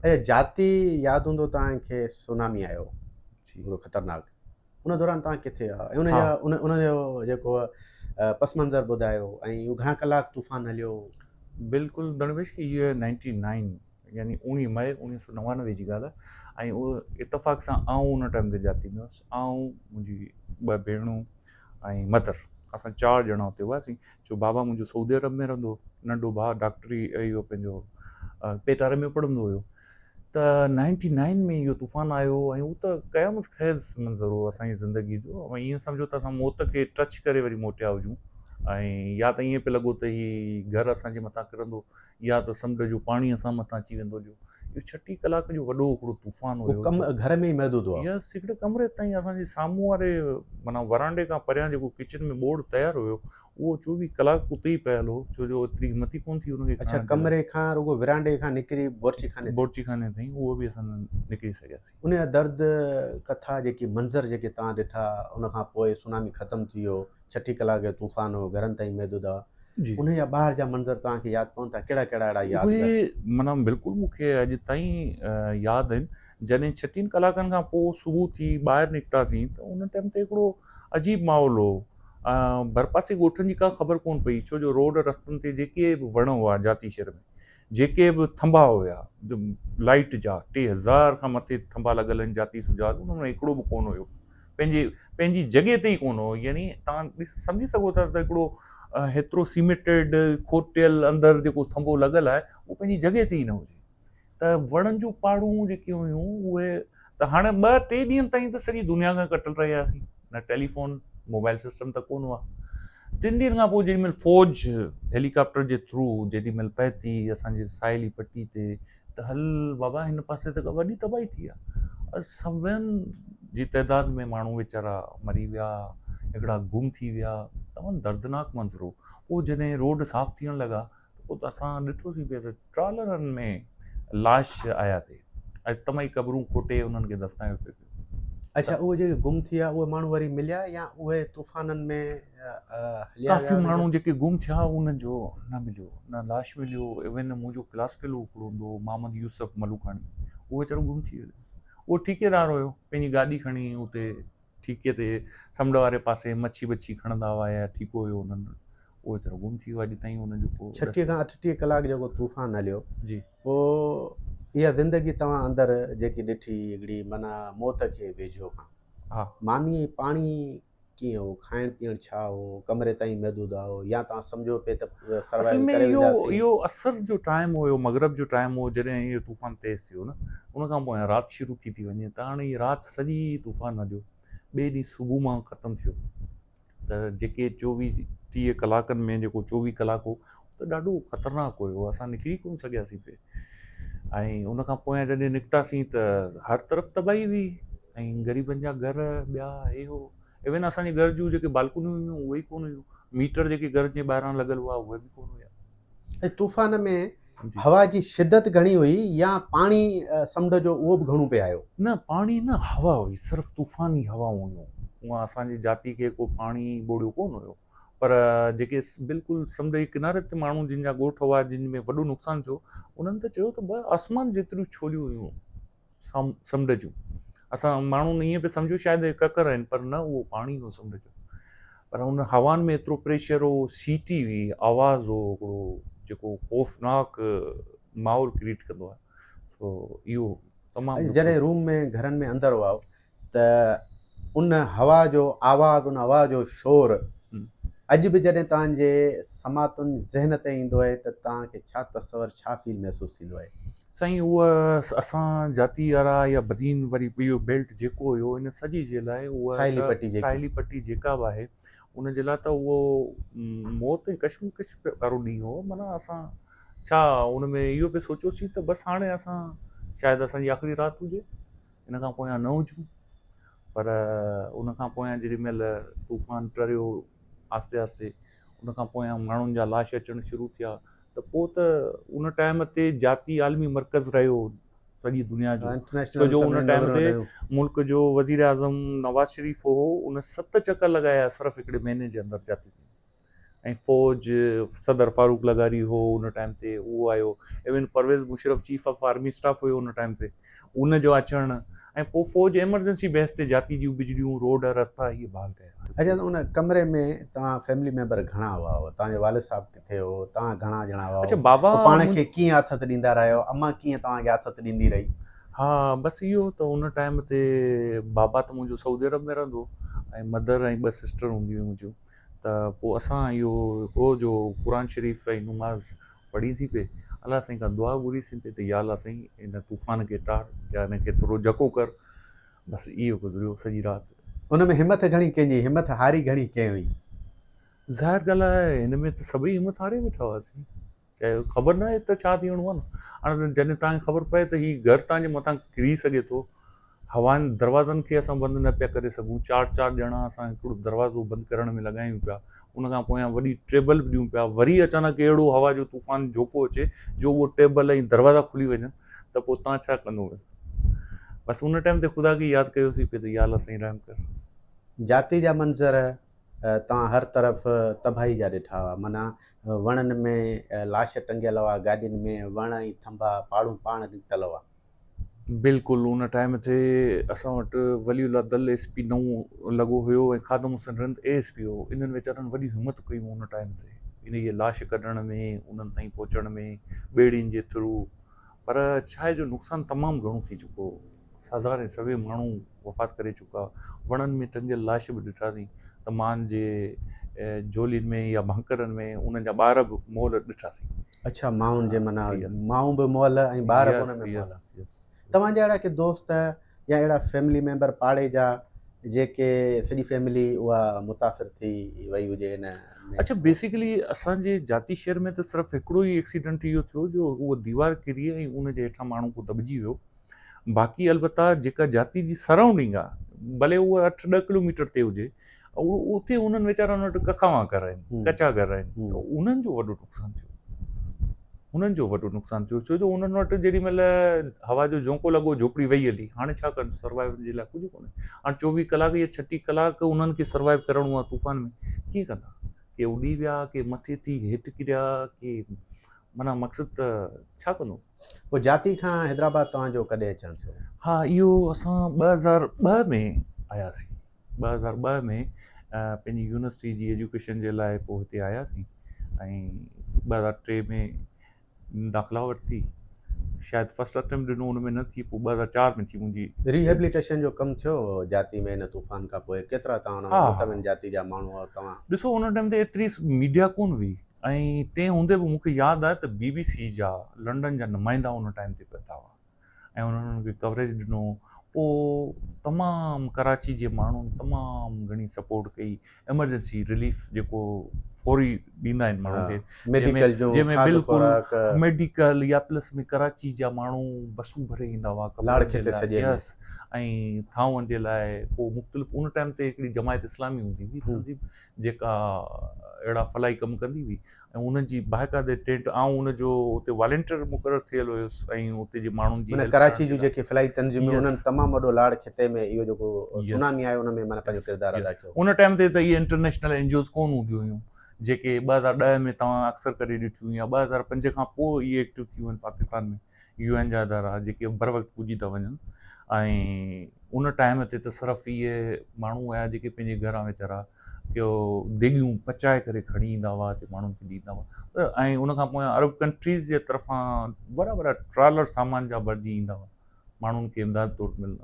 اچا جاتي ياد هوندو توهان کي سونامي آيو هڪڙو خطرناڪ ان دوران توهان ڪٿي هئا ۽ ان جا ان ان جو جيڪو پس منظر ٻڌايو ۽ اهو گهڻا ڪلاڪ طوفان هليو. بلڪل درويش اهو نائنٽي نائن يعني اوڻيهه مئي اوڻيهه سو نوانوي جي ڳالهه آهي ۽ اهو اتفاق سان آئون ان ٽائيم تي جاتي ۾ هوس آئون منهنجي ٻه ڀيڻون ۽ مدر اسان چار ڄڻا اتي هئاسين جو بابا منهنجو سعودي عرب ۾ رهندو هو ننڍو ڀاء ڊاڪٽري اهو پنهنجو پيٽاري ۾ پڙهندو هيو ته نائنٽي نائن ۾ اهو طوفان آيو ۽ هو ته قيامت خيز منظر هو اسان جي زندگي جو ۽ ائين سمجهو ته اسان موت کي ٽچ ڪري وري موٽيا هجون ۽ يا ته ائين پئي لڳو ته هي گهر اسان جي مٿان ڪرندو يا ته سمنڊ جو پاڻي اسان مٿان اچي ويندو جو اهو ڇٽيهه ڪلاڪ جو وڏو هڪڙو طوفان هيو ڪم گهر ۾ ئي محدود هو. يس هڪڙي ڪمري تائين اسان جي سامهون واري معنيٰ ورانڊي کان پريان جيڪو ڪچن ۾ ٻوڙ تيار هيو اهو چوويهه ڪلاڪ اتي ئي پيل هو، ڇو جو ايتري همت ئي ڪونه ٿي ان کي اڇا کڻڻ جي لاء. ڪمري کان رڳو ورانڊي کان نڪري بورچي خاني تائين. بورچي خاني تائين اهو به اسان نه نڪري سگهياسين. ان جا درد ڪٿا جيڪي منظر جيڪي توهان ڏٺا ان کان پوء سونامي ختم ٿي ويو، ڇٺي ڪلاڪ جو طوفان هو گهرن تائين محدود ها جي. انهن جا ٻاهر جا منظر توهان کي ياد پون ٿا ڪهڙا ڪهڙا اهڙا يادگار. اهي معنيٰ بلڪل مون کي اڄ تائين ياد آهن. جڏهن ڇٽيهن ڪلاڪن کان پوء صبح ٿي ٻاهر نڪتاسين ته ان ٽائيم تي هڪڙو عجيب ماحول هو. ڀرپاسي ڳوٺن جي ڪا خبر ڪونه پئي ڇو جو روڊ رستن تي جيڪي به وڻ هئا جاتي شھر ۾ جيڪي به ٿنڀا هيا لائيٽ جا 3000 کان مٿي ٿنڀا لڳل آهن جاتي سجاد ان ۾ هڪڙو به ڪونه هيو پنهنجي پنهنجي جڳهه تي ئي ڪونه هو يعني توهان سمجهي سگهو ٿا ته هڪڙو هيترو سيمينٽيڊ کوٽيل اندر جيڪو ٿنڀو لڳل آهي اهو پنهنجي جڳهه تي ئي نه هجي ته وڻن جون پاڙون جيڪي هيون اهي ته هاڻي ٻه ٽي ڏينهن تائين ته سڄي دنيا کان ڪٽل رهياسين نه ٽيليفون موبائل سسٽم ته ڪونه هئا ٽن ڏينهن کان پوء جيڏي مهل فوج هيليڪاپٽر جي ٿرو جيڏي مهل پهتي اسان جي ساحلي پٽي تي ته هل بابا هن پاسي ته وڏي تباهي ٿي آهي سوين جي تعداد ۾ ماڻهو ويچارا مري ويا هڪڙا گم ٿي ويا تمام دردناڪ منظر هو پوء جڏهن روڊ صاف ٿيڻ لڳا پوء ته اسان ڏٺوسين پئي ته ٽرالرن ۾ لاش آيا پئي ۽ تمائي قبرون کوٽي انهن کي دفنايو پئي ويو. اڇا اهي جيڪي گم ٿي ويا اهي ماڻهو وري مليا يا اهي طوفانن ۾ هليا ويا؟ ڪافي ماڻهو جيڪي گم ٿيا انهن جو نه مليو نه لاش مليو ايون منهنجو ڪلاس فيلو هڪڙو هوندو هو محمد يوسف ملوڪاڻي اهو ويچارو گم ٿي ويو اهو ٺيڪيدار هيو پنهنجي گاڏي کڻي اتي ٺيڪي تي سمنڊ واري پاسي مڇي بڇي کڻندا هئا يا ٺيڪو هيو انهن وٽ اهو ويچارو گم ٿي ويو اڄ تائين ان جو ڪو ڇٽيهه کان اٺٽيهه ڪلاڪ جيڪو طوفان هليو جي پوء اها زندگي توهان اندر جيڪي ڏٺي هڪڙي معنيٰ موت کي ويجهو کان ها ماني ۽ پاڻي ڪيئن هو کائڻ پيئڻ ڇا هو ڪمري تائين محدود هو يا توهان سمجهو پئي ته اصل سروائيول ۾ ڪري اهو وينداسين. اهو اسر جو ٽائيم هيو مغرب جو ٽائيم هو جڏهن اهو طوفان تيز ٿيو نه ان کان پوء رات شروع ٿي ٿي وڃي ته هاڻي هي رات سڄي طوفان هليو ٻئي ڏينهن صبح مان ختم ٿيو ته جيڪي چوويهه ٽيهه ڪلاڪن ۾ جيڪو چوويهه ڪلاڪ هو ته ڏاڍو خطرناڪ هيو اسان نڪري ڪونه سگهياسين پئي ۽ ان کان پويان جڏهن نڪتاسين ته هر طرف تباهي هئي ۽ غريبن جا گهر ٻيا هي هو ايون اسان جي گهر جون جيڪي بالڪنيون هيون اهي ئي ڪونه هيون ميٽر جيڪي گهر جي ٻاهران لڳل هئا اهي به ڪونه هيا. ۽ طوفان ۾ هوا جي شدت گهڻي هئي يا پاڻي سمنڊ جو اهو به گهڻو پئي آيو؟ نه پاڻي نه هوا هئي صرف طوفاني هوائون هيون اها اسان جي جاتي کي ڪو پاڻي ٻوڙيو ڪونه هيو پر جيڪي بلڪل سمنڊ جي ڪناري تي ماڻهو جن جا ڳوٺ هئا جن ۾ وڏو نقصان ٿيو انهن ته چيو ته ٻه آسمان جيتريون ڇوليون هيون سمنڊ جون اسان ماڻهن ائين پئي سمجهيو شايد اهي ڪڪر آهن پر نه اهو پاڻي هو سمنڊ جو پر ان هوائن ۾ ايترو پريشر هو سيٽي هئي آواز هو هڪڙو جيڪو خوفناڪ ماحول ڪريٽ ڪندو آهي سو اهو تمام جڏهن روم ۾ گهرن ۾ اندر هئا ته ان هوا جو آواز ان هوا جو شور اڄ به جڏهن توهان جي سماعتن ذهن تي ايندو آهي ته توهان کي ڇا تصور ڇا فيل محسوس ٿيندو آهي؟ سائين اها اسان جاتي وارا يا بدين وري اهو بيلٽ جيڪو هيو ان سڄي جي لاء اها ساحلي پٽي جيڪي ساحلي پٽي جيڪا به آهي ان جي لاء ته اهو موت ۽ ڪشمڪش وارو ڏينهن هو معنيٰ اسان ڇا ان ۾ اهو پئي سوچيوسين ته بس هاڻي اسان شايد اسان جي آخري رات هجي ان کان پويان نه هجون پر ان کان پويان جيڏي مهل طوفان ٽريو آهستي آهستي ان کان پويان ماڻهن جا لاش اچڻ شروع ٿيا ته پوء ته ان ٽائيم تي جاتي عالمي مرڪز رهيو سڄي دنيا جو ڇو جو ان ٽائيم تي ملڪ جو وزير اعظم نواز شريف هو ان ست چڪر لڳايا صرف هڪڙي مهيني جي اندر جاتي ۾ ۽ فوج صدر فاروق لغاري هو ان ٽائيم تي اهو آيو even Pervez Musharraf chief of army staff have in time تي ان جو اچڻ ۽ پوء فوج ايمرجنسي بيس تي جاتي جون بجليون روڊ رستا اهي بحال ڪيا. اڇا ته ان ڪمري ۾ توهان فيملي ميمبر گهڻا هئا توهان جو والد صاحب ڪٿي هو توهان گهڻا ڄڻا هئا اڇا بابا پوء پاڻ کي ڪيئن آٿت ڏيندا رهيا امان ڪيئن توهان کي آٿت ڏيندي رهي. ها بس اهو ته ان ٽائيم تي بابا ته منهنجو سعودي عرب ۾ رهندو هو ۽ مدر ۽ ٻه سسٽر هونديون هيون منهنجون ته پوء اسان اهو هو جو قرآن شريف ۽ نماز پڙهي سين پئي الله سائين کان دعا گهري سين پئي ته يا الله سائين هن طوفان کي ٽار يا هن کي ٿورو جهڪو ڪر بس اهو گذريو سڄي رات. ان ۾ همٿ گهڻي ڪنهن جي همٿ هاري گهڻي ڪنهن هئي؟ ظاهر ڳالهه آهي هن ۾ ته سڀئي همٿ هاري ويٺا هئاسين چاهي خبر نه آهي ته ڇا ٿيڻو آهي نه هاڻي جڏهن توهان کي خبر پئي ته هي گهر توهان جي مٿان ڪري سگهي ٿو هوائن دروازن کي اسان بند نه پيا ڪري سگهون چار چار ڄڻا اسان هڪڙو دروازو بند ڪرڻ ۾ لڳايون پيا ان کان پويان وڏي ٽيبل به ڏيون پيا وري اچانڪ اهڙو هوا جو طوفان جهوڪو اچي جو اهو ٽيبل ۽ دروازا کلي وڃن ته پوء تان ڇا ڪندو بس ان ٽائيم تي خدا کي ياد ڪيوسين پي ته يا الله سائين رحم ڪر. جاتي جا منظر توهان هر طرف تباهي جا ڏٺا هئا معنيٰ وڻن ۾ لاش ٽنگيل هئا گاڏين ۾ وڻ ۽ ٿنڀا پاڙون پاڻ نڪتل هئا. بلڪل ان ٽائيم تي اسان وٽ ولي الله دل ايس پي نئون لڳو هيو ۽ Khadim Hussain Rind A S P هو انهن ويچارن وڏيون همتون ڪيون ان ٽائيم تي انهيء لاش ڪڍڻ ۾ انهن تائين پهچڻ ۾ ٻيڙين جي ٿرو پر ڇا آهي جو نقصان تمام گهڻو ٿي چڪو هو هزارين سوين ماڻهو وفات ڪري چڪا وڻن ۾ ٽنگيل لاش به ڏٺاسين ته مان جي جهولين ۾ يا ڀانڪرن ۾ انهن جا ٻار به مئل ڏٺاسين. اڇا مائن جي معنيٰ مائون به مئل ۽ ٻار به ان ۾ مئل. توهان جا اهڙا ڪي دوست يا اهڙا فيملي ميمبر پاڙي جا جيڪي سڄي فيملي اها متاثر ٿي وئي هجي ان ۾. اڇا بيسيڪلي اسان جي جاتي شهر ۾ ته صرف هڪڙو ئي ايڪسيڊنٽ اهو ٿيو جو اهو ديوار ڪري ۽ ان جي هيٺان ماڻهو ڪو دٻجي ويو باقي البته جيڪا جاتي جي سرائونڊنگ آ ڀلي اها اٺ ڏهه ڪلوميٽر تي هجي اتي انهن ويچارن وٽ ڪکاوان گهر آهن ڪچا گهر آهن ته انهن جو وڏو نقصان ٿيو انهن جو وڏو نقصان ٿيو ڇو جو انهن وٽ جيڏي مهل هوا جو جهونڪو لڳو جهوپڙي وئي هلي هاڻي ڇا ڪن سروائيو جي لاء ڪجهه ڪونهي هاڻي 24 ڪلاڪ يا 36 ڪلاڪ انهن کي سروائيو ڪرڻو آهي طوفان ۾ ڪيئن ڪندا ڪي اڏي ويا ڪي مٿي ٿي هيٺ ڪريا ڪي معنيٰ مقصد ته ڇا ڪندو پوء جاتي کان حيدرآباد توهان جو ڪڏهن اچڻ ٿيو؟ ها اهو اسان 2002 ۾ آياسين 2002 ۾ پنهنجي يونيورسٽي جي ايجوڪيشن جي لاء پوء هتي آياسين ۽ 2003 ۾ داخلا ورتي شايد فرسٽ اٽيمپٽ ڏنو ان ۾ نه ٿي پوء 2004 ۾ ٿي منهنجي. ريهيبليٽيشن جو ڪم ٿيو جاتي ۾ ان طوفان کان پوء ڪيترا توهان ان ۾ مطمئن جاتي جا ماڻهو هئا توهان. ڏسو ان ٽائيم تي ايتري ميڊيا ڪونه هئي ۽ تنهن هوندي به مون کي ياد آهي ته بي بي سي جا لنڊن جا نمائندا ان ٽائيم تي پهتا هئا ۽ انهن انهن کي ڪوريج ڏنو پوء تمام ڪراچي جي ماڻهن تمام گهڻي سپورٽ ڪئي ايمرجنسي رليف جيڪو فوري ڏيندا آهن ماڻهن کي ميڊيڪل جو جنهن ۾ بلڪل ميڊيڪل يا پلس ۾ ڪراچي جا ماڻهو بسون ڀري ايندا هئا لاڙ کيتي سڄي يس ۽ ٿانون جي لاء پوء مختلف ان ٽائيم تي هڪڙي جماعت اسلامي هوندي هئي تنظيم جيڪا اهڙا فلاحي ڪم ڪندي هئي ۽ انهن جي باقاعده ٽينٽ آئون ان جو اتي والنٽيئر مقرر ٿيل هيس ۽ اتي جي ماڻهن جي معنيٰ ڪراچي جون جيڪي فلاحي تنظيمون انهن تمام وڏو لاڙ خطي ۾ اهو جيڪو سونامي آيو ان ۾ معنيٰ پنهنجو ڪردار ادا ڪيو. ان ٽائيم تي ته اهي انٽرنيشنل اين جي اوز ڪونه هونديون هيون جيڪي 2010 ۾ توهان اڪثر ڪري ڏٺيون يا 2005 کان پوء اهي ايڪٽو ٿيون آهن پاڪستان ۾ يو اين جا ادارا جيڪي بروقت پڄي ٿا وڃن ۽ ان ٽائيم تي ته صرف اهي ماڻهو هيا جيڪي پنهنجي گهران ويچارا ڪيو ديڳيون پچائي ڪري کڻي ايندا هئا اتي ماڻهن کي ڏيندا هئا ۽ ان کان پويان عرب ڪنٽريز جي طرفان وڏا وڏا ٽرالر سامان جا ڀرجي ايندا هئا ماڻهن کي امداد طور ملندا هئا.